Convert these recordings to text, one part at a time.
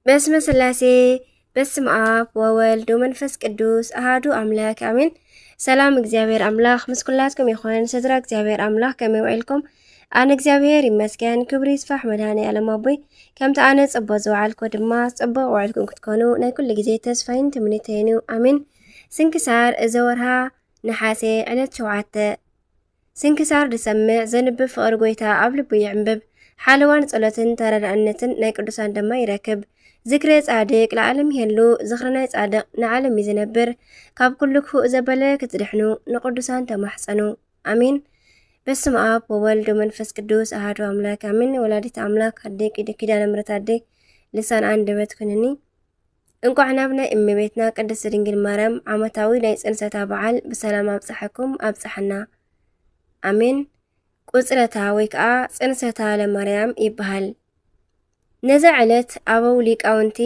በስመ ስላሴ፣ በስመ ኣብ ወወልድ ወመንፈስ ቅዱስ ኣሃዱ ኣምላክ ኣሜን። ሰላም እግዚኣብሔር ኣምላክ ምስ ኩላትኩም ይኹን። ስድራ እግዚኣብሔር ኣምላክ ከመይ ውዒልኩም? ኣነ እግዚኣብሔር ይመስገን፣ ክብሪ ይስፋሕ መድኃኔ ዓለም ኣቦይ። ከምቲ ኣነ ጽቡቕ ዝወዓልኩ ድማ ጽቡቕ ውዕልኩም ክትኮኑ ናይ ኩሉ ግዜ ተስፋይን ትምኒተይን እዩ። ኣሜን። ስንክሳር እዚ ወርሃ ነሓሴ ዕለት ሸውዓተ። ስንክሳር ዝሰምዕ ዘንብብ ፍቕሪ ጎይታ ኣብ ልቡ ይዕንብብ። ሓለዋን ጸሎትን ተረዳእነትን ናይ ቅዱሳን ድማ ይረክብ። ዝክረ ጻድቅ ለዓለም ይሄሉ፣ ዝኽሪ ናይ ጻድቅ ንዓለም እዩ ዝነብር። ካብ ኩሉ ክፉእ ዘበለ ክትድሕኑ ንቅዱሳን ተማሕጸኑ። ኣሜን። በስመ ኣብ ወወልድ ወመንፈስ ቅዱስ ኣሃዱ ኣምላክ ኣሜን። ወላዲት ኣምላክ ኣደይ ኪድ-፣ ኪዳነ ምሕረት ኣደይ ልሳን ኣንደበት ኩንኒ። እንቋዕ ናብ ናይ እመቤትና ቅድስት ድንግል ማርያም ዓመታዊ ናይ ጽንሰታ በዓል ብሰላም ኣብጽሐኩም ኣብጽሐና። ኣሜን። ቁጽረታ ወይ ከኣ ጽንሰታ ለማርያም ይበሃል። ነዛ ዕለት ኣበው ሊቃውንቲ፣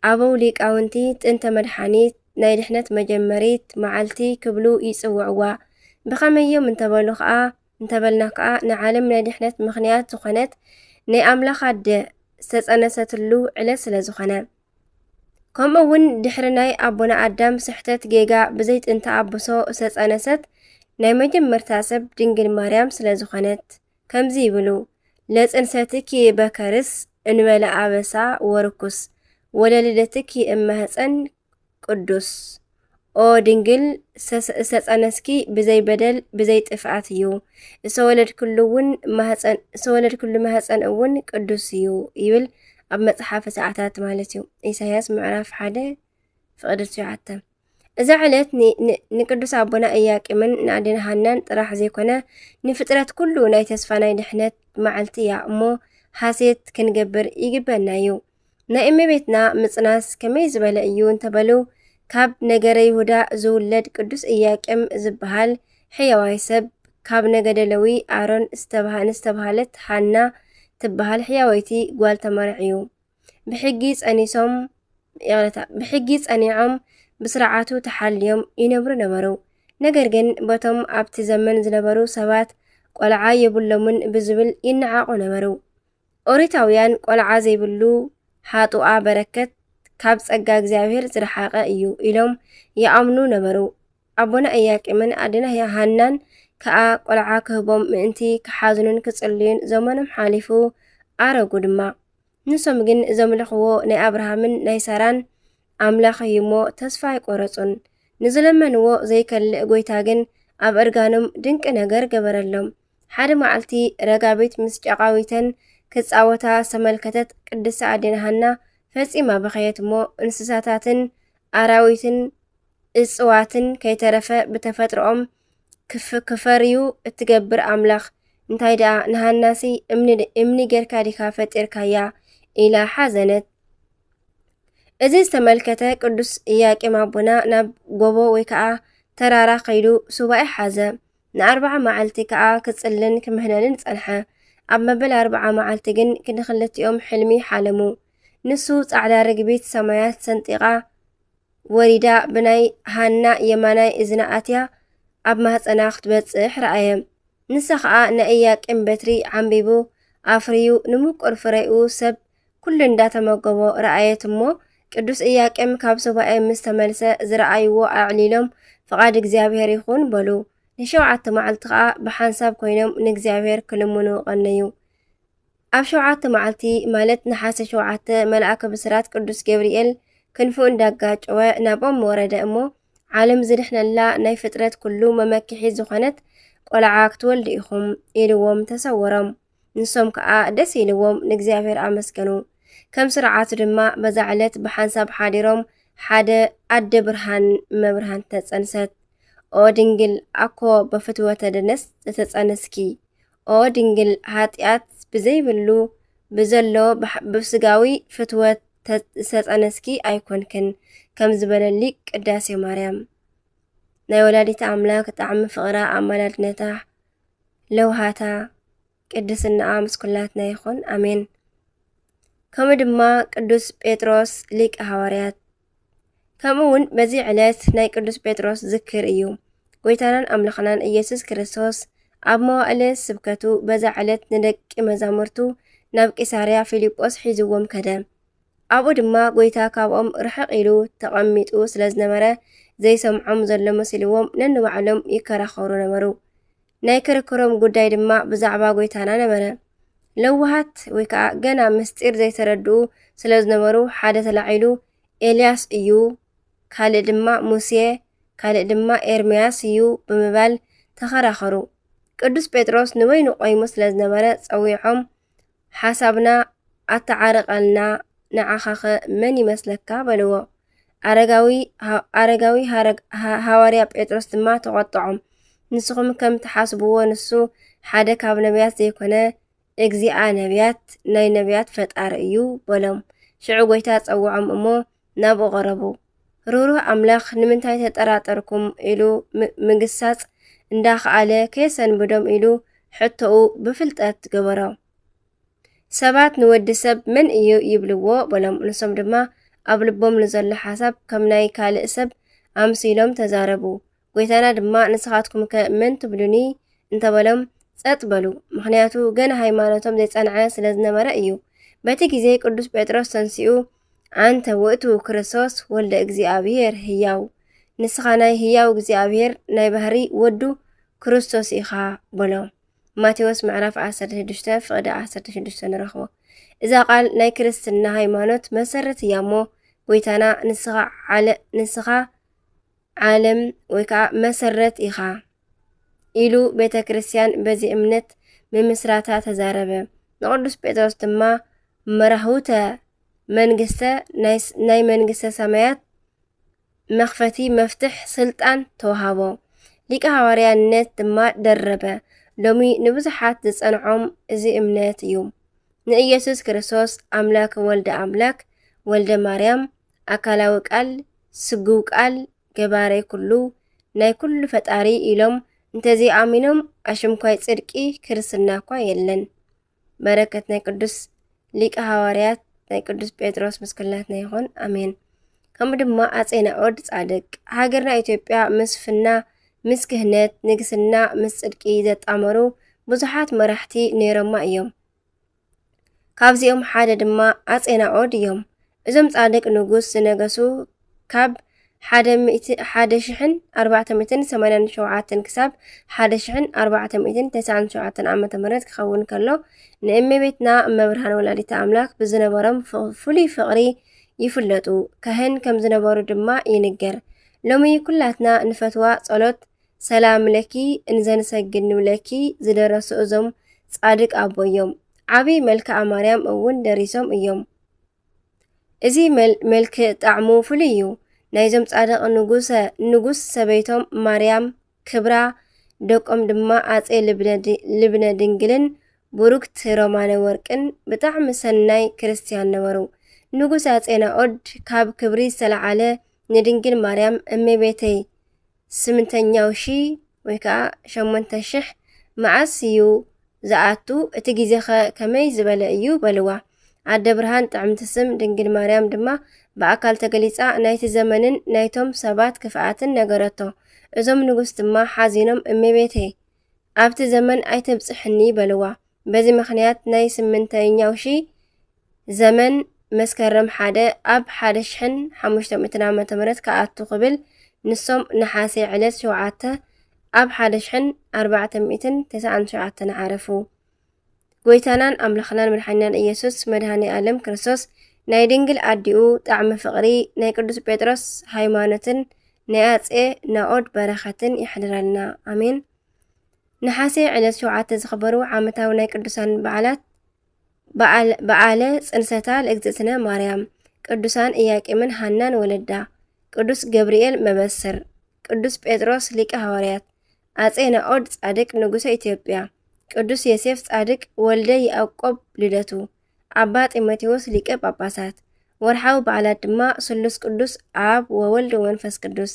ኣበው ሊቃውንቲ ጥንተ መድሓኒት ናይ ድሕነት መጀመሪት መዓልቲ ክብሉ ይጽውዕዋ። ብኸመይ እዮም እንተበሉ ከኣ፣ እንተበልና ከኣ ንዓለም ናይ ድሕነት ምኽንያት ዝኾነት ናይ ኣምላኽ ኣደ ዝተጸነሰትሉ ዕለት ስለ ዝኾነ። ከምኡ እውን ድሕሪ ናይ ኣቦና ኣዳም ስሕተት ጌጋ ብዘይ ጥንተ ኣብሶ ዝተጸነሰት ናይ መጀመርታ ሰብ ድንግል ማርያም ስለ ዝኾነት ከምዚ ይብሉ፣ ለጽንሰትኪ በከርስ እንበለ ኣበሳ ወርኩስ ወለልደትኪ እማህፀን ቅዱስ። ኦ ድንግል፣ ሰ-፣ ዝተጸነስኪ ብዘይ በደል ብዘይ ጥፍኣት እዩ። ዝተወለድክሉ እውን ማህፀን፣ ዝተወለድክሉ ማህፀን እውን ቅዱስ እዩ ይብል ኣብ መጽሓፈ ሰዓታት ማለት እዩ። ኢሳያስ ምዕራፍ ሓደ ፍቕዲ ትሽዓተ። እዛ ዕለት ን-፣ ን-፣ ንቅዱስ ኣቦና ኢያቄምን ንኣዴና ሃናን ጥራሕ ዘይኮነ፣ ንፍጥረት ኩሉ ናይ ተስፋ ናይ ድሕነት መዓልቲ እያ እሞ፣ ሃሴት ክንገብር ይግበና እዩ። ናይ እመቤትና ምጽናስ ከመይ ዝበለ እዩ እንተበሉ፣ ካብ ነገረ ይሁዳ ዝውለድ ቅዱስ ኢያቄም ዝበሃል ሕያዋይ ሰብ፣ ካብ ነገደ ለዊ ኣሮን ዝተባህ-፣ ዝተባህለት ሃና ትበሃል ሕያወይቲ ጓል ተመርዕዩ። ብሕጊ ጸኒሶም፣ ይቕረታ፣ ብሕጊ ጸኒዖም፣ ብስርዓቱ ተሓልዮም ይነብሩ ነበሩ። ነገር ግን በቶም ኣብቲ ዘመን ዝነበሩ ሰባት ቆልዓ የብሎምን ብዝብል ይነዓቑ ነበሩ። ኦሪታውያን ቆልዓ ዘይብሉ ሃጡኣ በረከት ካብ ጸጋ እግዚኣብሔር ዝረሓቐ እዩ ኢሎም ይኣምኑ ነበሩ። ኣቦና ኢያቄምን ኣዴና ሃናን ከኣ ቆልዓ ክህቦም ምእንቲ ክሓዝኑን ክጽልዩን ዘመኖም ሓሊፉ ኣረጉ ድማ። ንሶም ግን ዘምልኽዎ ናይ ኣብርሃምን ናይ ሳራን ኣምላኽ እዩ እሞ ተስፋ ኣይቆረጹን። ንዝለመንዎ ዘይከልእ ጎይታ ግን ኣብ እርጋኖም ድንቂ ነገር ገበረሎም። ሓደ መዓልቲ ረጋቢት ምስ ጨቓዊተን ክጻወታ ዝተመልከተት ቅድስቲ ኣዴና ሃና ፈጺማ በኸየት እሞ እንስሳታትን ኣራዊትን እጽዋትን ከይተረፈ ብተፈጥሮኦም ክፍ-፣ ክፈርዩ እትገብር ኣምላኽ፣ እንታይ ደኣ ንሃናሲ እምኒ ድ-፣ እምኒ ጌርካ ዲኻ ፈጢርካያ? ኢላ ሓዘነት። እዚ ዝተመልከተ ቅዱስ ኢያቄም ኣቦና ናብ ጎቦ ወይ ከኣ ተራራ ከይዱ ሱባኤ ሓዘ። ንኣርብዓ መዓልቲ ከኣ ክጽልን ክምህለልን ጸንሐ። ኣብ መበል ኣርብዓ መዓልቲ ግን ንክልቲኦም ሕልሚ ሓለሙ። ንሱ ጻዕዳ ርግቢት ሰማያት ሰንጢቓ ወሪዳ ብናይ ሃና የማናይ እዝና ኣትያ ኣብ ማህጸና ክትበጽሕ ረኣየ። ንሳ ኸኣ ናይ ኢያቄም በትሪ ዓምቢቡ ኣፍርዩ ንምቁር ፍሬኡ ሰብ ኩሉ እንዳተመገቦ ረኣየት እሞ፣ ቅዱስ ኢያቄም ካብ ሱባኤ ምስ ተመልሰ ዝረኣይዎ ኣዕሊሎም ፍቓድ እግዚኣብሔር ይኹን በሉ። ንሸውዓተ መዓልቲ ኸኣ ብሓንሳብ ኮይኖም ንእግዚኣብሔር ክልምኑ ቀነዩ። ኣብ ሸውዓተ መዓልቲ ማለት ነሓሰ ሸውዓተ መልኣከ ብስራት ቅዱስ ገብርኤል ክንፉ እንዳጋጨወ ናብኦም ወረደ እሞ፣ ዓለም ዝድሕነላ ናይ ፍጥረት ኩሉ መመክሒ ዝኾነት ቆልዓ ክትወልዱ ኢኹም ኢልዎም ተሰወሮም። ንሶም ከኣ ደስ ኢልዎም ንእግዚኣብሔር ኣመስገኑ። ከም ስርዓቱ ድማ በዛ ዕለት ብሓንሳብ ሓዲሮም ሓደ ኣደ ብርሃን እመ ብርሃን ተጸንሰት። ኦ ድንግል ኣኮ በፍትወተ ደነስ ዝተጸነስኪ፣ ኦ ድንግል ሃጢኣት ብዘይብሉ ብዘሎ ብሕ-፣ ብስጋዊ ፍትወት ተ-፣ ዝተጸነስኪ ኣይኮንክን ከም ዝበለ ሊቅ ቅዳሴ ማርያም። ናይ ወላዲተ ኣምላክ ጣዕሚ ፍቕራ ኣማላድነታ ለውሃታ ቅድስናኣ ምስ ኩላትና ይኹን። ኣሜን። ከምኡ ድማ ቅዱስ ጴጥሮስ ሊቀ ሃዋርያት። ከምኡ እውን በዚ ዕለት ናይ ቅዱስ ጴጥሮስ ዝክር እዩ። ጎይታናን ኣምላኽናን ኢየሱስ ክርስቶስ ኣብ መዋእለ ስብከቱ በዛ ዕለት ንደቂ መዛሙርቱ ናብ ቂሳርያ ፊልጶስ ሒዝዎም ከደ። ኣብኡ ድማ ጎይታ ካብኦም ርሕቕ ኢሉ ተቐሚጡ ስለ ዝነበረ፣ ዘይሰምዖም ዘሎ መሲልዎም ነንባዕሎም ይከራኸሩ ነበሩ። ናይ ክርክሮም ጉዳይ ድማ ብዛዕባ ጎይታና ነበረ። ለዋሃት ወይ ከዓ ገና ምስጢር ዘይተረድኡ ስለ ዝነበሩ፣ ሓደ ተላዒሉ፣ "ኤልያስ እዩ፣ ካልእ ድማ ሙሴ፣ ካልእ ድማ ኤርምያስ እዩ" ብምባል ተኸራኸሩ። ቅዱስ ጴጥሮስ ንበይኑ ቆይሙ ስለ ዝነበረ ጸዊዖም፣ "ሓሳብና ኣተዓርቐልና፣ ንዓኻኸ መን ይመስለካ?" በልዎ። ኣረጋዊ፣ ሃ-፣ ኣረጋዊ ሃረግ-፣ ሃ-፣ ሃዋርያ ጴጥሮስ ድማ ተቖጥዖም፣ "ንስኹም ከም ትሓስብዎ ንሱ ሓደ ካብ ነቢያት ዘይኮነ፣ እግዚኣብሔር ነቢያት፣ ናይ ነቢያት ፈጣሪ እዩ" በሎም። ሽዑ ጎይታ ጸውዖም እሞ ናብኡ ቀረቡ። "ርህሩህ ኣምላኽ፣ ንምንታይ ተጠራጠርኩም?" ኢሉ ም-፣ ምግሳጽ እንዳኸኣለ፣ "ከየሰንብዶም?" ኢሉ ሕቶኡ ብፍልጠት ገበሮ። "ሰባት ንወዲ ሰብ መን እዩ ይብልዎ?" በሎም። ንሶም ድማ ኣብ ልቦም ንዘሎ ሓሳብ ከም ናይ ካልእ ሰብ ኣምሲሎም ተዛረቡ። ጎይታና ድማ፣ "ንስኻትኩም ከ መን ትብሉኒ?" እንተበሎም፣ ጸጥ በሉ። ምኽንያቱ ገና ሃይማኖቶም ዘይጸንዐ ስለ ዝነበረ እዩ። በቲ ግዜ ቅዱስ ጴጥሮስ ተንሲኡ፣ "ኣንተ ውእቱ ክርስቶስ ወልደ እግዚኣብሔር ህያው፣ ንስኻ ናይ ህያው እግዚኣብሔር ናይ ባህሪ ወዱ ክርስቶስ ኢኻ" በሎ። ማቴዎስ ምዕራፍ ዓሰርተ ሽዱሽተ ፍቕዲ ዓሰርተ ሽዱሽተ ንረኽቦ። እዛ ቃል ናይ ክርስትና ሃይማኖት መሰረት እያ እሞ፣ ጎይታና፣ "ንስኻ ዓለ-፣ ንስኻ ዓለም ወይ ከዓ መሰረት ኢኻ" ኢሉ ቤተ ክርስቲያን በዚ እምነት ምምስራታ ተዛረበ። ንቅዱስ ጴጥሮስ ድማ መራህውተ መንግስተ ናይ ስ-፣ ናይ መንግስተ ሰማያት መኽፈቲ መፍትሕ ስልጣን ተዋሃቦ። ሊቀ ሃዋርያነት ድማ ደረበ። ሎሚ ንብዙሓት ዝጸንዖም እዚ እምነት እዩ። ንኢየሱስ ክርስቶስ ኣምላክ ወልደ ኣምላክ ወልደ ማርያም ኣካላዊ ቃል ስግው ቃል ገባሬ ኩሉ ናይ ኩሉ ፈጣሪ ኢሎም እንተዘይኣሚኖም ኣሽምኳይ ጽድቂ ክርስትና እኳ የለን። በረከት ናይ ቅዱስ ሊቀ ሃዋርያት ናይ ቅዱስ ጴጥሮስ ምስ ኩላትና ይኹን። ኣሜን። ከምኡ ድማ ኣጼ ናኦድ ጻድቅ፣ ሃገርና ኢትዮጵያ ምስ ፍና፣ ምስ ክህነት፣ ንግስና፣ ምስ ጽድቂ ዘጣመሩ ብዙሓት መራሕቲ ነይሮማ እዮም። ካብዚኦም ሓደ ድማ ኣጼ ናኦድ እዮም። እዞም ጻድቅ ንጉስ ዝነገሱ ካብ ሓደ ሚእቲ፣ ሓደ ሽሕን ኣርባዕተ ሚእትን ሰማንያን ሸውዓተን ክሳብ ሓደ ሽሕን ኣርባዕተ ሚእትን ተስዓን ሸውዓተን ዓመተ ምህረት ክኸውን ከሎ፣ ንእመቤትና እመብርሃን ወላዲተ ኣምላክ ብዝነበሮም ፍ-፣ ፍሉይ ፍቕሪ ይፍለጡ። ካህን ከም ዝነበሩ ድማ ይንገር። ሎሚ ኩላትና ንፈትዋ ጸሎት ሰላም ለኪ እንዘንሰግድ ንብለኪ ዝደረሱ እዞም ጻድቅ ኣቦ እዮም። ዓቢ መልክኣ ማርያም እውን ደሪሶም እዮም። እዚ መል-፣ መልክእ ጣዕሙ ፍሉይ እዩ። ናይዞም ጻድቕ ንጉሰ-፣ ንጉስ ሰበይቶም ማርያም ክብራ፣ ደቆም ድማ ኣጼ ልብነ ድ-፣ ልብነ ድንግልን ብሩክት ሮማነ ወርቅን ብጣዕሚ ሰናይ ክርስትያን ነበሩ። ንጉስ ኣጼ ናኦድ ካብ ክብሪ ዝተለዓለ ንድንግል ማርያም እመቤተይ ስምንተኛው ሺ ወይ ከዓ ሸሞንተ ሽሕ መዓስ እዩ ዝኣቱ? እቲ ግዜኸ ከመይ ዝበለ እዩ? በልዋ። ኣደ ብርሃን ጥዕምቲ ስም ድንግል ማርያም ድማ ብኣካል ተገሊጻ ናይቲ ዘመንን ናይቶም ሰባት ክፍኣትን ነገረቶ። እዞም ንጉስ ድማ ሓዚኖም እመቤተይ ኣብቲ ዘመን ኣይተብጽሕኒ በልዋ። በዚ ምኽንያት ናይ ስምንተኛው ሺ ዘመን መስከረም ሓደ ኣብ ሓደ ሽሕን ሓሙሽተ ሚእትን ዓመተ ምህረት ክኣቱ ክብል ንሶም ነሓሴ ዕለት ሸውዓተ ኣብ ሓደ ሽሕን ኣርባዕተ ሚእትን ተስዓን ሸውዓተን ዓረፉ። ጎይታናን ኣምላኽናን መድሓኒናን ኢየሱስ መድሃኔ ዓለም ክርስቶስ ናይ ድንግል ኣዲኡ ጣዕሚ ፍቕሪ ናይ ቅዱስ ጴጥሮስ ሃይማኖትን ናይ ኣጼ ናኦድ በረኸትን ይሕድረልና። ኣሜን። ነሓሴ ዕለት ሸውዓተ ዝኽበሩ ዓመታዊ ናይ ቅዱሳን በዓላት፣ በዓል-፣ በዓለ ጽንሰታ ለእግዝእትነ ማርያም፣ ቅዱሳን ኢያቄምን ሃናን ወለዳ፣ ቅዱስ ገብርኤል መበስር፣ ቅዱስ ጴጥሮስ ሊቀ ሃዋርያት፣ ኣጼ ናኦድ ጻድቅ ንጉሰ ኢትዮጵያ፣ ቅዱስ ዮሴፍ ጻድቅ ወልደ ያዕቆብ ልደቱ፣ ኣባ ጢሞቴዎስ ሊቀ ጳጳሳት። ወርሓዊ በዓላት ድማ ስሉስ ቅዱስ ኣብ ወወልድ ወመንፈስ ቅዱስ፣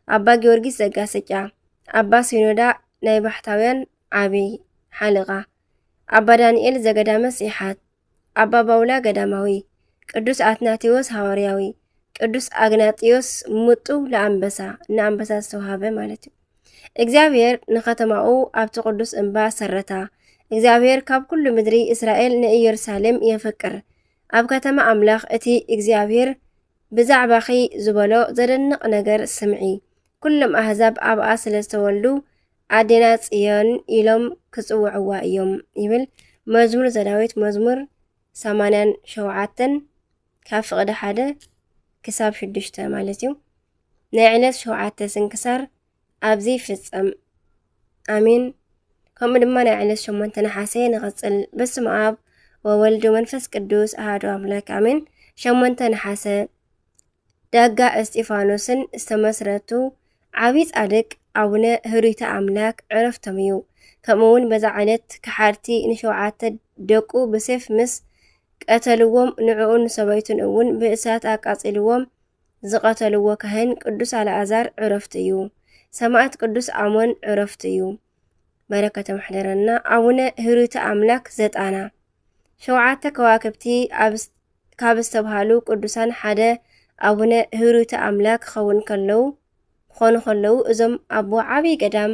ኣባ ጊዮርጊስ ዘጋስጫ፣ ኣባ ሲኖዳ ናይ ባሕታውያን ዓቢ ሓለቓ፣ ኣባ ዳንኤል ዘገዳመ ሲሓት፣ ኣባ ባውላ ገዳማዊ፣ ቅዱስ ኣትናቴዎስ ሃዋርያዊ፣ ቅዱስ ኣግናጢዮስ ምጡው ለኣንበሳ፣ ንኣንበሳ ዝተዋህበ ማለት እዩ። እግዚኣብሔር ንኸተማኡ ኣብቲ ቅዱስ እምባ ሰረታ። እግዚኣብሔር ካብ ኩሉ ምድሪ እስራኤል ንኢየሩሳሌም የፍቅር። ኣብ ከተማ ኣምላኽ እቲ እግዚኣብሔር ብዛዕባኺ ዝበሎ ዘደንቕ ነገር ስምዒ። ኩሎም ኣህዛብ ኣብኣ ስለ ዝተወልዱ ኣዴና ጽዮን ኢሎም ክጽውዕዋ እዮም ይብል መዝሙር ዘዳዊት መዝሙር ሰማንያን ሸውዓተን ካብ ፍቕዲ ሓደ ክሳብ ሽዱሽተ ማለት እዩ። ናይ ዕለት ሸውዓተ ስንክሳር ኣብዚ ይፍጸም። ኣሜን። ከምኡ ድማ ናይ ዕለት ሸሞንተ ነሓሰ ንቐጽል። በስመ ኣብ ወወልድ ወመንፈስ ቅዱስ ኣሐዱ ኣምላክ ኣሜን። ሸሞንተ ነሓሰ ዳጋ እስጢፋኖስን ዝተመስረቱ ዓቢ ጻድቅ ኣቡነ ህሩይተ ኣምላክ ዕረፍቶም እዩ። ከምኡ እውን በዛ ዕለት ከሓድቲ ንሸውዓተ ደቁ ብሴፍ ምስ ቀተልዎም ንዕኡን ንሰበይቱን እውን ብእሳት ኣቃጺልዎም ዝቐተልዎ ካህን ቅዱስ ኣልኣዛር ዕረፍቱ እዩ። ሰማዕት ቅዱስ ኣሞን ዕረፍቱ እዩ። በረከቶም ሕደረና። ኣቡነ ህሩተ ኣምላክ ዘጣና ሸውዓተ ከዋክብቲ ኣብ ስ-፣ ካብ ዝተብሃሉ ቅዱሳን ሓደ ኣቡነ ህሩተ ኣምላክ ክኸውን ከለዉ፣ ክኾኑ ከለዉ እዞም ኣቦ ዓብዪ ገዳም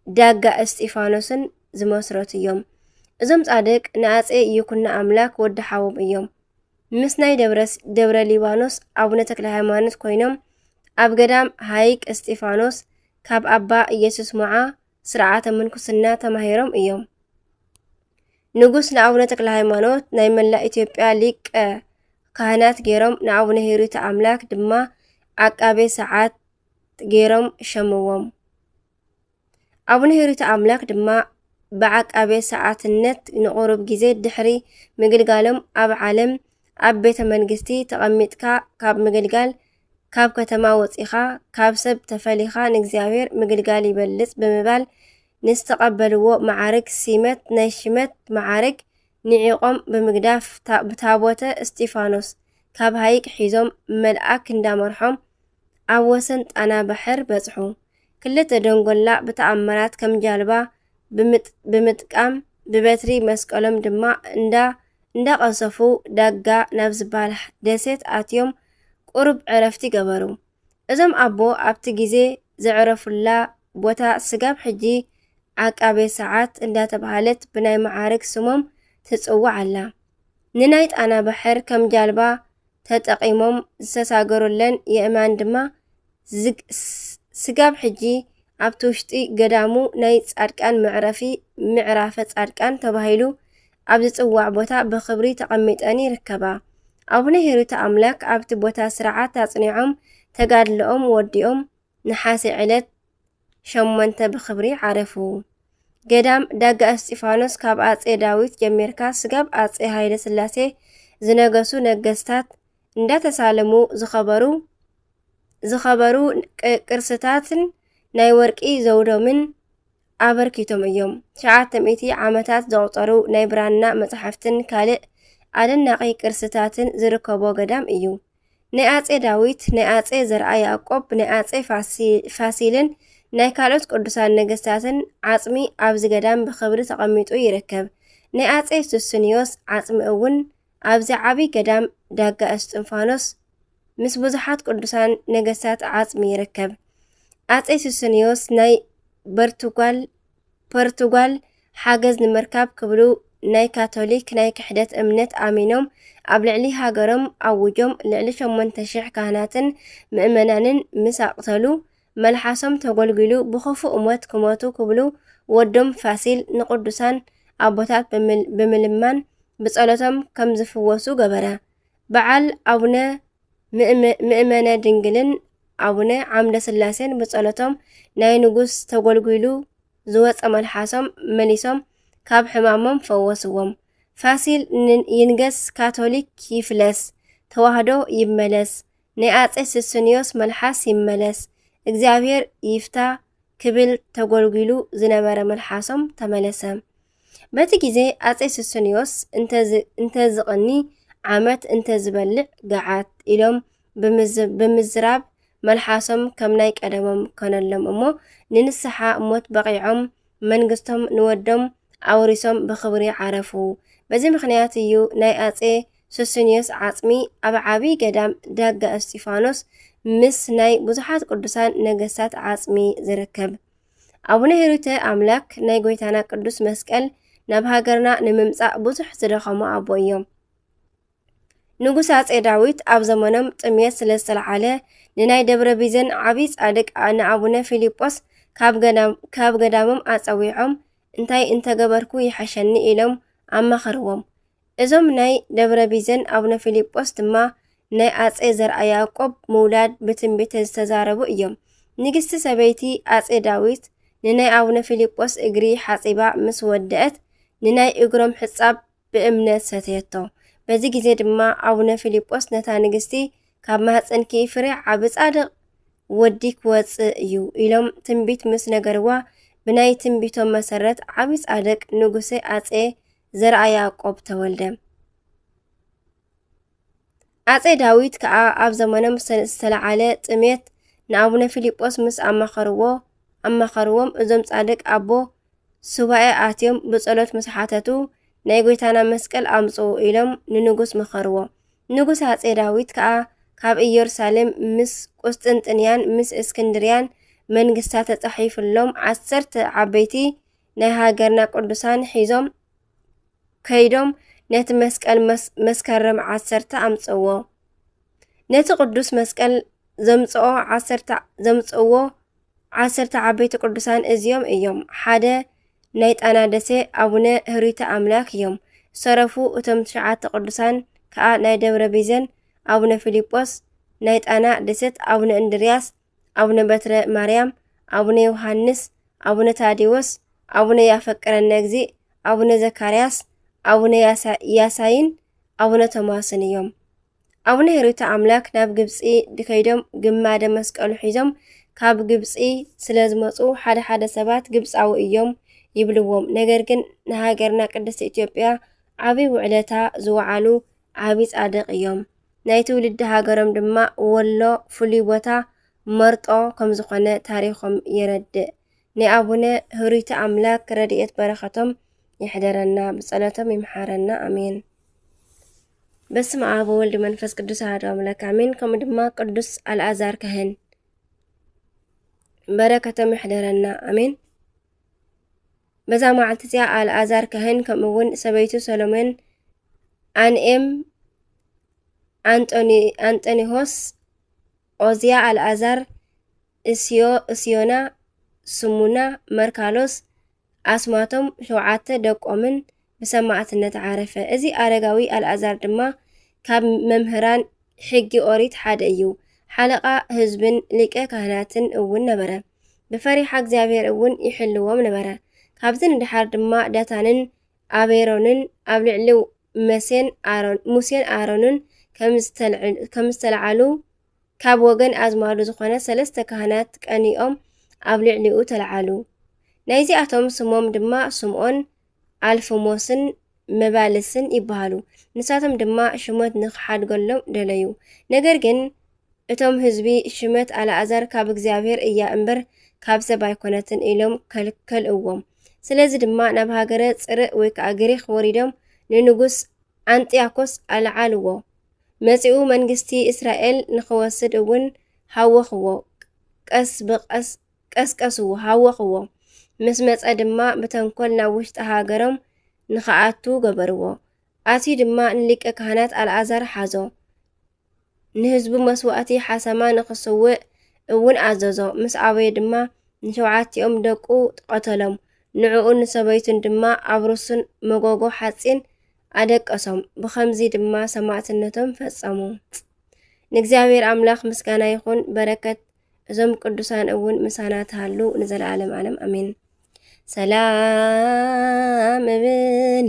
ዳጋ እስጢፋኖስን ዝመስረቱ እዮም። እዞም ጻድቅ ንኣጼ ይኩኖ ኣምላክ ወዲ ሓዎም እዮም። ምስ ናይ ደብረ ስ-፣ ደብረ ሊባኖስ ኣቡነ ተክለ ሃይማኖት ኮይኖም ኣብ ገዳም ሃይቅ እስጢፋኖስ ካብ ኣባ ኢየሱስ ሞዓ ስርዓተ ምንኩስና ተማሂሮም እዮም። ንጉስ ንኣቡነ ተክለ ሃይማኖት ናይ መላእ ኢትዮጵያ ሊቀ ካህናት ገይሮም፣ ንኣቡነ ሄሩተ ኣምላክ ድማ ዓቃቤ ሰዓት ገይሮም ሸምዎም። ኣቡነ ሄሩተ ኣምላክ ድማ ብዓቃቤ ሰዓትነት ንቁሩብ ግዜ ድሕሪ ምግልጋሎም ኣብ ዓለም ኣብ ቤተ መንግስቲ ተቐሚጥካ ካብ ምግልጋል፣ ካብ ከተማ ወጺኻ፣ ካብ ሰብ ተፈሊኻ ንእግዚኣብሔር ምግልጋል ይበልጽ ብምባል ንዝተቐበልዎ መዓርግ ሲመት ናይ ሽመት መዓርግ ንዒቖም ብምግዳፍ ታ-፣ ብታቦተ እስጢፋኖስ ካብ ሃይቅ ሒዞም መልኣክ እንዳመርሖም ኣብ ወሰን ጣና ባሕር በጽሑ። ክልተ ደንጎላ ብተኣምራት ከም ጃልባ ብምጥ-፣ ብምጥቃም ብበትሪ መስቀሎም ድማ እንዳ-፣ እንዳቐሰፉ ዳጋ ናብ ዝበሃል ደሴት ኣትዮም ቁሩብ ዕረፍቲ ገበሩ። እዞም ኣቦ ኣብቲ ግዜ ዘዕረፉላ ቦታ ስጋብ ሕጂ ዓቃቤ ሰዓት እንዳተባህለት ብናይ መዓርግ ስሞም ትጽዋዕ ኣላ። ንናይ ጣና ባሕር ከም ጃልባ ተጠቒሞም ዝተሳገሩለን የእማን ድማ ዝግ-፣ ስ-፣ ስጋብ ሕጂ ኣብቲ ውሽጢ ገዳሙ ናይ ጻድቃን መዕረፊ ምዕራፈ ጻድቃን ተባሂሉ ኣብ ዝጽዋዕ ቦታ ብኽብሪ ተቐሚጠን ይርከባ። ኣቡነ ሄሩተ ኣምላክ ኣብቲ ቦታ ስርዓት ኣጽኒዖም ተጋድሎኦም ወዲኦም ነሓሴ ዕለት ሸሞንተ ብኽብሪ ዓረፉ። ገዳም ዳጋ እስጢፋኖስ ካብ ኣጼ ዳዊት ጀሚርካ ስጋብ ኣጼ ሃይለ ስላሴ ዝነገሱ ነገስታት እንዳተሳለሙ ዝኸበሩ፣ ዝኸበሩ ቅ-፣ ቅርስታትን ናይ ወርቂ ዘውዶምን ኣበርኪቶም እዮም። ትሽዓተ ሚእቲ ዓመታት ዘቑጸሩ ናይ ብራና መጻሕፍትን ካልእ ኣደናቒ ቅርስታትን ዝርከቦ ገዳም እዩ። ናይ ኣጼ ዳዊት፣ ናይ ኣጼ ዘርኣ ያዕቆብ፣ ናይ ኣጼ ፋሲ-፣ ፋሲልን ናይ ካልኦት ቅዱሳን ነገስታትን ዓጽሚ ኣብዚ ገዳም ብኽብሪ ተቐሚጡ ይርከብ። ናይ ኣጼ ሱስንዮስ ዓጽሚ እውን ኣብዚ ዓቢ ገዳም ዳጋ እስጢፋኖስ ምስ ብዙሓት ቅዱሳን ነገስታት ዓጽሚ ይርከብ። ኣጼ ሱስንዮስ ናይ በርቱጓል፣ ፖርቱጓል ሓገዝ ንምርካብ ክብሉ ናይ ካቶሊክ ናይ ክሕደት እምነት ኣሚኖም ኣብ ልዕሊ ሃገሮም ኣውጆም ልዕሊ ሸሞንተ ሽሕ ካህናትን ምእመናንን ምስ ኣቕተሉ፣ መልሓሶም ተጎልጒሉ ብኽፉእ ሞት ክሞቱ ክብሉ ወዶም ፋሲል ንቅዱሳን ኣቦታት ብምል-፣ ብምልማን ብጸሎቶም ከም ዝፍወሱ ገበረ። በዓል ኣቡነ ምእመ-፣ ምእመነ ድንግልን ኣቡነ ዓምደ ስላሴን ብጸሎቶም ናይ ንጉስ ተጎልጒሉ ዝወጸ መልሓሶም መሊሶም ካብ ሕማሞም ፈወስዎም። ፋሲል ን-፣ ይንገስ፣ ካቶሊክ ይፍለስ፣ ተዋህዶ ይመለስ፣ ናይ ኣጼ ስስንዮስ መልሓስ ይመለስ፣ እግዚኣብሔር ይፍታ ክብል ተጎልጒሉ ዝነበረ መልሓሶም ተመለሰ። በቲ ግዜ ኣጼ ስስንዮስ እንተ ዝ-፣ እንተ ዝቕኒ ዓመት እንተ ዝበልዕ ገዓት ኢሎም ብምዝ-፣ ብምዝራብ መልሓሶም ከም ናይ ቀደሞም ኮነሎም እሞ ንንስሓ ሞት በቒዖም መንግስቶም ንወዶም ኣውሪሶም ብኽብሪ ዓረፉ። በዚ ምኽንያት እዩ ናይ ኣጼ ሱስንዮስ ዓጽሚ ኣብ ዓቢ ገዳም ዳጋ እስጢፋኖስ ምስ ናይ ብዙሓት ቅዱሳን ነገስታት ዓጽሚ ዝርከብ። ኣቡነ ሄሩተ ኣምላክ ናይ ጎይታና ቅዱስ መስቀል ናብ ሃገርና ንምምጻእ ብዙሕ ዝደኸሙ ኣቦ እዮም። ንጉስ ኣጼ ዳዊት ኣብ ዘመኖም ጥሜት ስለ ዝተለዓለ፣ ንናይ ደብረ ቢዘን ዓቢ ጻድቅ ንኣቡነ ፊልጶስ ካብ ገዳም-፣ ካብ ገዳሞም ኣጸዊዖም፣ "እንታይ እንተገበርኩ ይሐሸኒ?" ኢሎም ኣማኸርዎም። እዞም ናይ ደብረ ቢዘን ኣቡነ ፊልጶስ ድማ ናይ ኣጼ ዘርኣ ያዕቆብ ምውላድ ብትንቢት ዝተዛረቡ እዮም። ንግስቲ ሰበይቲ ኣጼ ዳዊት ንናይ ኣቡነ ፊልጶስ እግሪ ሓጺባ ምስ ወደአት፣ ንናይ እግሮም ሕጻብ ብእምነት ሰተየቶ። በዚ ግዜ ድማ ኣቡነ ፊልጶስ ነታ ንግስቲ፣ "ካብ ማህጸንኪ ፍሬ ዓቢ ጻድቕ ወዲ ክወጽእ እዩ" ኢሎም ትንቢት ምስ ነገርዋ፣ ብናይ ትንቢቶም መሰረት ዓቢ ጻድቅ ንጉሰ ኣጼ ዘርኣ ያዕቆብ ተወልደ። ኣጼ ዳዊት ከኣ ኣብ ዘመኖም ስለ ዝተለዓለ ጥሜት ንኣቡነ ፊልጶስ ምስ ኣማኸርዎ-፣ ኣማኸርዎም፣ እዞም ጻድቅ ኣቦ ሱባኤ ኣትዮም ብጸሎት ምስ ሓተቱ፣ "ናይ ጐይታና መስቀል ኣምጽኡ" ኢሎም ንንጉስ መኸርዎ። ንጉስ ኣጼ ዳዊት ከኣ ካብ ኢየሩሳሌም ምስ ቁስጥንጥንያን ምስ እስክንድርያን መንግስታት ተጻሒፍሎም ዓሰርተ ዓበይቲ ናይ ሃገርና ቅዱሳን ሒዞም ከይዶም ነቲ መስቀል መስ-፣ መስከረም ዓሰርተ ኣምጽእዎ። ነቲ ቅዱስ መስቀል ዘምጽኦ ዓሰርተ፣ ዘምጽእዎ ዓሰርተ ዓበይቲ ቅዱሳን እዚኦም እዮም። ሓደ ናይ ጣና ደሴ ኣቡነ ህሩይተ ኣምላክ እዮም። ዝተረፉ እቶም ትሽዓተ ቅዱሳን ከኣ ናይ ደብረ ቢዘን ኣቡነ ፊልጶስ፣ ናይ ጣና ደሴት ኣቡነ እንድርያስ፣ ኣቡነ በትረ ማርያም፣ ኣቡነ ዮሃንስ፣ ኣቡነ ታዴዎስ፣ ኣቡነ ያፈቅረነ እግዚእ፣ ኣቡነ ዘካርያስ፣ ኣቡነ ያሳ-፣ ያሳይን ኣቡነ ቶማስን እዮም። ኣቡነ ህሩተ ኣምላክ ናብ ግብጺ ድከይዶም ግማደ መስቀሉ ሒዞም ካብ ግብጺ ስለ ዝመጹ ሓደ ሓደ ሰባት ግብጻዊ እዮም ይብልዎም። ነገር ግን ንሃገርና ቅድስቲ ኢትዮጵያ ዓቢ ውዕለታ ዝወዓሉ ዓቢ ጻድቕ እዮም። ናይ ትውልዲ ሃገሮም ድማ ወሎ ፍሉይ ቦታ መርጦ ከም ዝኾነ ታሪኾም የረድእ። ናይ ኣቡነ ህሩይተ ኣምላክ ረድኤት በረኸቶም ይሕደረና፣ ብጸሎቶም ይምሓረና። ኣሜን። በስመ ኣብ ወወልድ መንፈስ ቅዱስ ኣሐዱ ኣምላክ ኣሜን። ከምኡ ድማ ቅዱስ ኣልኣዛር ካህን በረከቶም ይሕደረና። ኣሜን። በዛ መዓልቲ እዚኣ ኣልኣዛር ካህን ከምኡ እውን ሰበይቱ ሰሎሜን፣ ኣንኤም፣ ኣንጦኒ-፣ ኣንጠኒሆስ፣ ኦዝያ፣ ኣልኣዛር፣ እስዮ-፣ እስዮና፣ ስሙና፣ መርካሎስ፣ ኣስማቶም ሸውዓተ ደቆምን ብሰማዕትነት ዓረፈ። እዚ ኣረጋዊ ኣልኣዛር ድማ ካብ መምህራን ሕጊ ኦሪት ሓደ እዩ። ሓለቓ ህዝብን ሊቀ ካህናትን እውን ነበረ። ብፈሪሓ እግዚኣብሔር እውን ይሕልዎም ነበረ። ካብዚ ንድሓር ድማ ዳታንን ኣቤሮንን ኣብ ልዕሊ መሴን ኣሮን-፣ ሙሴን ኣሮንን ከም ዝተልዕል-፣ ከም ዝተልዓሉ ካብ ወገን ኣዝማዱ ዝኾነ ሰለስተ ካህናት ቀኒኦም ኣብ ልዕሊኡ ተልዓሉ። ናይዚኣቶም ስሞም ድማ ስምዖን፣ ኣልፍሞስን መባልስን ይበሃሉ። ንሳቶም ድማ ሽመት ንኽሓድገሎም ደለዩ። ነገር ግን እቶም ህዝቢ ሽመት ኣልኣዛር ካብ እግዚኣብሔር እያ እምበር ካብ ሰብ ኣይኮነትን ኢሎም ከልከልእዎም። ስለዚ ድማ ናብ ሃገረ ጽርእ ወይ ከኣ ግሪኽ ወሪዶም ንንጉስ ኣንጢያኮስ ኣልዓልዎ። መጺኡ መንግስቲ እስራኤል ንኽወስድ እውን ሃወኽዎ። ቀስ ብቐስ ቀስቀስዎ፣ ሃወኽዎ። ምስ መጸ ድማ ብተንኮል ናብ ውሽጢ ሃገሮም ንኽኣቱ ገበርዎ። ኣትዩ ድማ ንሊቀ ካህናት ኣልኣዛር ሓዞ። ንህዝቡ መስዋእቲ ሓሰማ ንኽስውእ እውን ኣዘዞ። ምስ ኣበየ ድማ ንሸውዓቲኦም ደቁ ቀተሎም። ንዕኡን ንሰበይቱን ድማ ኣብ ርሱን መጎጎ ሓጺን ኣደቀሶም። ብኸምዚ ድማ ሰማዕትነቶም ፈጸሙ። ንእግዚኣብሔር ኣምላኽ ምስጋና ይኹን። በረከት እዞም ቅዱሳን እውን ምሳና ትሃሉ ንዘለዓለም ዓለም ኣሜን። ሰላም እብል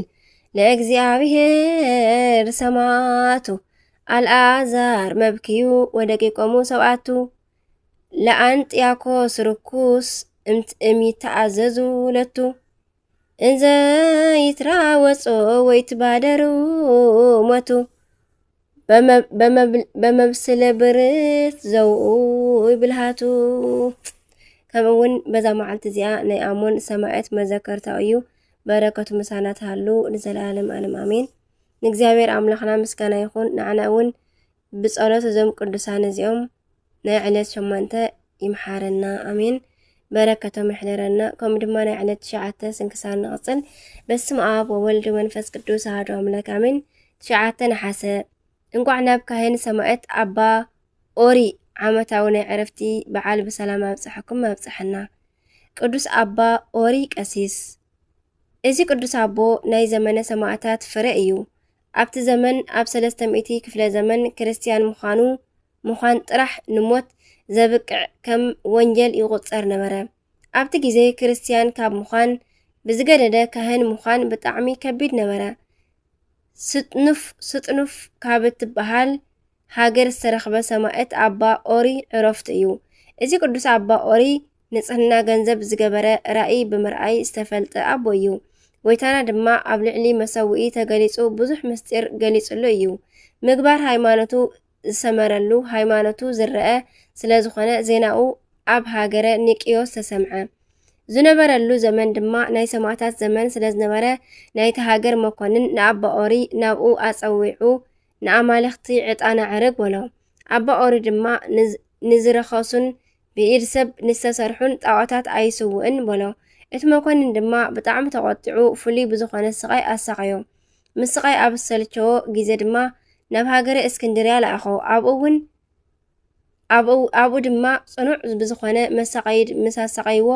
ለእግዚኣብሔር ሰማዕቱ፣ ኣልኣዛር መብክዩ ወደቂቆሙ ሰብኣቱ፣ ለኣንጥያኮስ ርኩስ እምት-፣ እም ይተኣዘዙ ለቱ፣ እንዘ ይትራወጾ ወይ ትባደሩ ሞቱ፣ በመብ-፣ በመብል-፣ በመብስለ ብርት ዘውኡ ይብልሃቱ። ከምኡ እውን በዛ መዓልቲ እዚኣ ናይ ኣሞን ሰማዕት መዘከርታኡ እዩ። በረከቱ ምሳና ትሃሉ ንዘለዓለም ዓለም ኣሜን። ንእግዚኣብሔር ኣምላኽና ምስጋና ይኹን። ንዓና እውን ብጸሎት እዞም ቅዱሳን እዚኦም ናይ ዕለት ሸሞንተ ይምሓረና። ኣሜን። በረከቶም ይሕደረና። ከምኡ ድማ ናይ ዕለት ትሽዓተ ስንክሳር ንቕጽል። በስመ ኣብ ወወልድ ወመንፈስ ቅዱስ ኣሐዱ ኣምላክ ኣሜን። ትሽዓተ ነሓሰ እንቋዕ ናብ ካህን ሰማዕት ኣባ ኦሪ ዓመታዊ ናይ ዕረፍቲ በዓል ብሰላም ኣብጽሐኩም ኣብጽሐና። ቅዱስ ኣባ ኦሪ ቀሲስ። እዚ ቅዱስ ኣቦ ናይ ዘመነ ሰማዕታት ፍረ እዩ። ኣብቲ ዘመን ኣብ ሰለስተ ሚእቲ ክፍለ ዘመን ክርስትያን ምዃኑ ምዃን ጥራሕ ንሞት ዘብቅዕ ከም ወንጀል ይቑጸር ነበረ። ኣብቲ ግዜ ክርስትያን ካብ ምዃን ብዝገደደ ካህን ምዃን ብጣዕሚ ከቢድ ነበረ። ስጥኑፍ ስጥኑፍ ካብ እትበሃል ሃገር ዝተረኽበ ሰማዕት ኣባ ኦሪ ዕረፍቱ እዩ። እዚ ቅዱስ ኣባ ኦሪ ንጽህና ገንዘብ ዝገበረ ራእይ ብምርኣይ ዝተፈልጠ ኣቦ እዩ። ጎይታና ድማ ኣብ ልዕሊ መሰውኢ ተገሊጹ ብዙሕ ምስጢር ገሊጹሉ እዩ። ምግባር ሃይማኖቱ ዝሰመረሉ ሃይማኖቱ ዝረአ ስለ ዝኾነ ዜናኡ ኣብ ሃገረ ኒቅዮስ ተሰምዐ። ዝነበረሉ ዘመን ድማ ናይ ሰማዕታት ዘመን ስለ ዝነበረ ናይቲ ሃገር መኮንን ንኣባ ኦሪ ናብኡ ኣጸዊዑ ንኣማልኽቲ ዕጣን ኣዕርግ በሎ። ኣባ ኦሪ ድማ ንዝ-፣ ንዝረኸሱን ብኢድ ሰብ ንዝተሰርሑን ጣዖታት ኣይስውእን በሎ። እቲ መኮንን ድማ ብጣዕሚ ተቖጢዑ ፍሉይ ብዝኾነ ስቓይ ኣሳቐዮ። ምስቓይ ኣብ ዝሰልቸዎ ግዜ ድማ ናብ ሃገረ እስክንድርያ ለኣኾ። ኣብኡ እውን ኣብኡ ኣብኡ ድማ ጽኑዕ ብዝኾነ መሳቐይድ ምስ ኣሳቐይዎ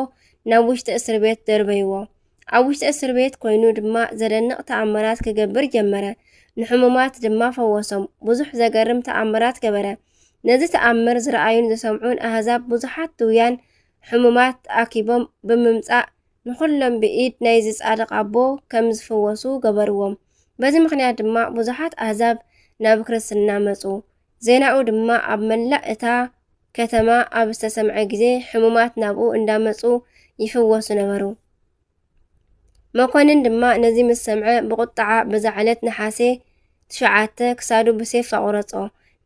ናብ ውሽጢ እስር ቤት ደርበይዎ። ኣብ ውሽጢ እስር ቤት ኮይኑ ድማ ዘደንቕ ተኣምራት ክገብር ጀመረ። ንሕሙማት ድማ ፈወሶም። ብዙሕ ዘገርም ተኣምራት ገበረ። ነዚ ተኣምር ዝረኣዩን ዝሰምዑን ኣህዛብ ብዙሓት ድውያን ሕሙማት ኣኪቦም ብምምጻእ ንኹሎም ብኢድ ናይዚ ጻድቕ ኣቦ ከም ዝፍወሱ ገበርዎም። በዚ ምኽንያት ድማ ብዙሓት ኣህዛብ ናብ ክርስትና መጹ። ዜናኡ ድማ ኣብ መላእ እታ ከተማ ኣብ ዝተሰምዐ ግዜ ሕሙማት ናብኡ እንዳመጹ ይፍወሱ ነበሩ። መኮንን ድማ ነዚ ምስ ሰምዐ ብቑጥዓ በዛ ዕለት ነሓሴ ትሽዓተ ክሳዱ ብሴፍ ኣቑረጾ።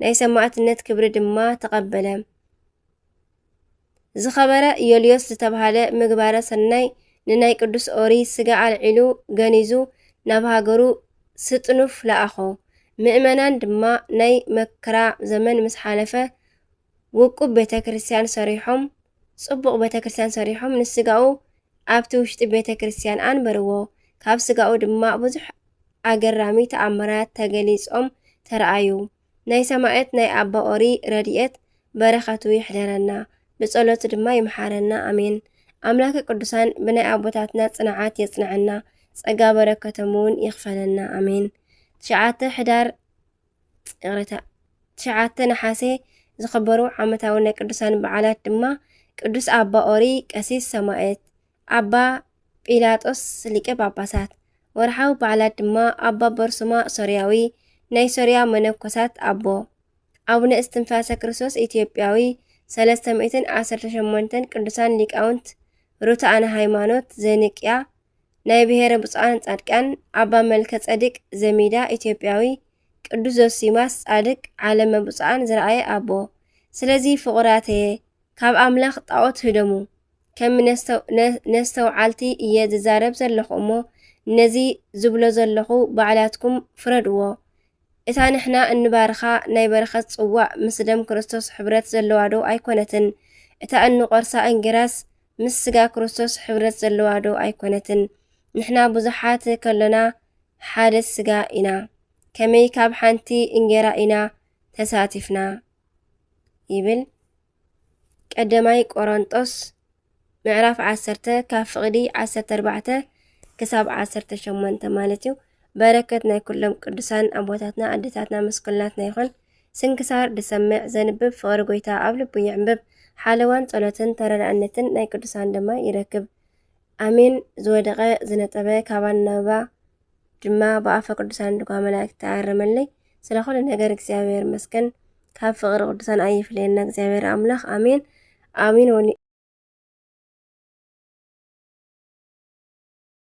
ናይ ሰማዕትነት ክብሪ ድማ ተቐበለ። ዝኸበረ ዮልዮስ ዝተባህለ ምግባረ ሰናይ ንናይ ቅዱስ ኦሪ ስጋ ኣልዒሉ ገኒዙ ናብ ሃገሩ ስጥኑፍ ለኣኾ። ምእመናን ድማ ናይ መከራ ዘመን ምስ ሓለፈ ውቁብ ቤተ ክርስቲያን ሰሪሖም፣ ጽቡቕ ቤተ ክርስቲያን ሰሪሖም ንስጋኡ ኣብቲ ውሽጢ ቤተ ክርስቲያን ኣንበርዎ። ካብ ስጋኡ ድማ ብዙሕ ኣገራሚ ተኣምራት ተገሊጾም ተረኣዩ። ናይ ሰማዕት ናይ ኣባ ኦሪ ረድኤት በረኸቱ ይሕደረና፣ ብጸሎቱ ድማ ይምሓረና። ኣሜን። ኣምላከ ቅዱሳን ብናይ ኣቦታትና ጽንዓት የጽንዐና፣ ጸጋ በረከቶም እውን ይኽፈለና። ኣሜን። ትሽዓተ ሕዳር፣ ይቕሬታ፣ ትሽዓተ ነሓሴ ዝኽበሩ ዓመታዊ ናይ ቅዱሳን በዓላት ድማ ቅዱስ ኣባ ኦሪ ቀሲስ ሰማዕት፣ ኣባ ጲላጦስ ሊቀ ጳጳሳት። ወርሓዊ በዓላት ድማ ኣባ በርሱማ ሶርያዊ፣ ናይ ሶርያ መነኮሳት ኣቦ፣ ኣቡነ እስትንፋሰ ክርስቶስ ኢትዮጵያዊ፣ ሰለስተ ሚእትን ዓሰርተ ሸሞንተን ቅዱሳን ሊቃውንት ርቱዓነ ሃይማኖት ዘኒቅያ፣ ናይ ብሔረ ብፁዓን ጻድቃን ኣባ መልከ ጸዲቅ ዘሚዳ ኢትዮጵያዊ፣ ቅዱስ ዞሲማስ ጻድቅ ዓለመ ብፁዓን ዝረኣየ ኣቦ። ስለዚ ፍቑራተየ፣ ካብ ኣምላኽ ጣዖት ህደሙ። ከም ነስተው-፣ ነ-፣ ነስተውዓልቲ እየ ዝዛረብ ዘለኹ እሞ፣ ነዚ ዝብሎ ዘለኹ ባዕላትኩም ፍረድዎ። እታ ንሕና እንባርኻ ናይ በረኸት ጽዋእ ምስ ደም ክርስቶስ ሕብረት ዘለዋ ዶ ኣይኮነትን? እታ እንቖርሳ እንጌራስ ምስ ስጋ ክርስቶስ ሕብረት ዘለዋ ዶ ኣይኮነትን? ንሕና ብዙሓት ከሎና ሓደ ስጋ ኢና። ከመይ ካብ ሓንቲ እንጌራ ኢና ተሳቲፍና? ይብል። ቀዳማይ ቆሮንጦስ ምዕራፍ ዓሰርተ ካብ ፍቕዲ ዓሰርተ ኣርባዕተ ክሳብ ዓሰርተ ሸሞንተ ማለት እዩ። በረከት ናይ ኩሎም ቅዱሳን ኣቦታትና ኣዴታትና ምስ ኩላትና ይኹን። ስንክሳር ዝሰምዕ ዘንብብ ፍቕሪ ጎይታ ኣብ ልቡ ይዕንብብ። ሓለዋን ጸሎትን ተረዳእነትን ናይ ቅዱሳን ድማ ይረክብ። ኣሜን። ዝወደቐ ዝነጠበ ካብ ኣናብባ ድማ ብኣፈ ቅዱሳን ድጓ መላእክት ተኣረመለይ። ስለ ኩሉ ነገር እግዚኣብሔር ይመስገን። ካብ ፍቕሪ ቅዱሳን ኣይፍለየና እግዚኣብሔር ኣምላኽ። ኣሜን። ኣሜን። ወኒ-፣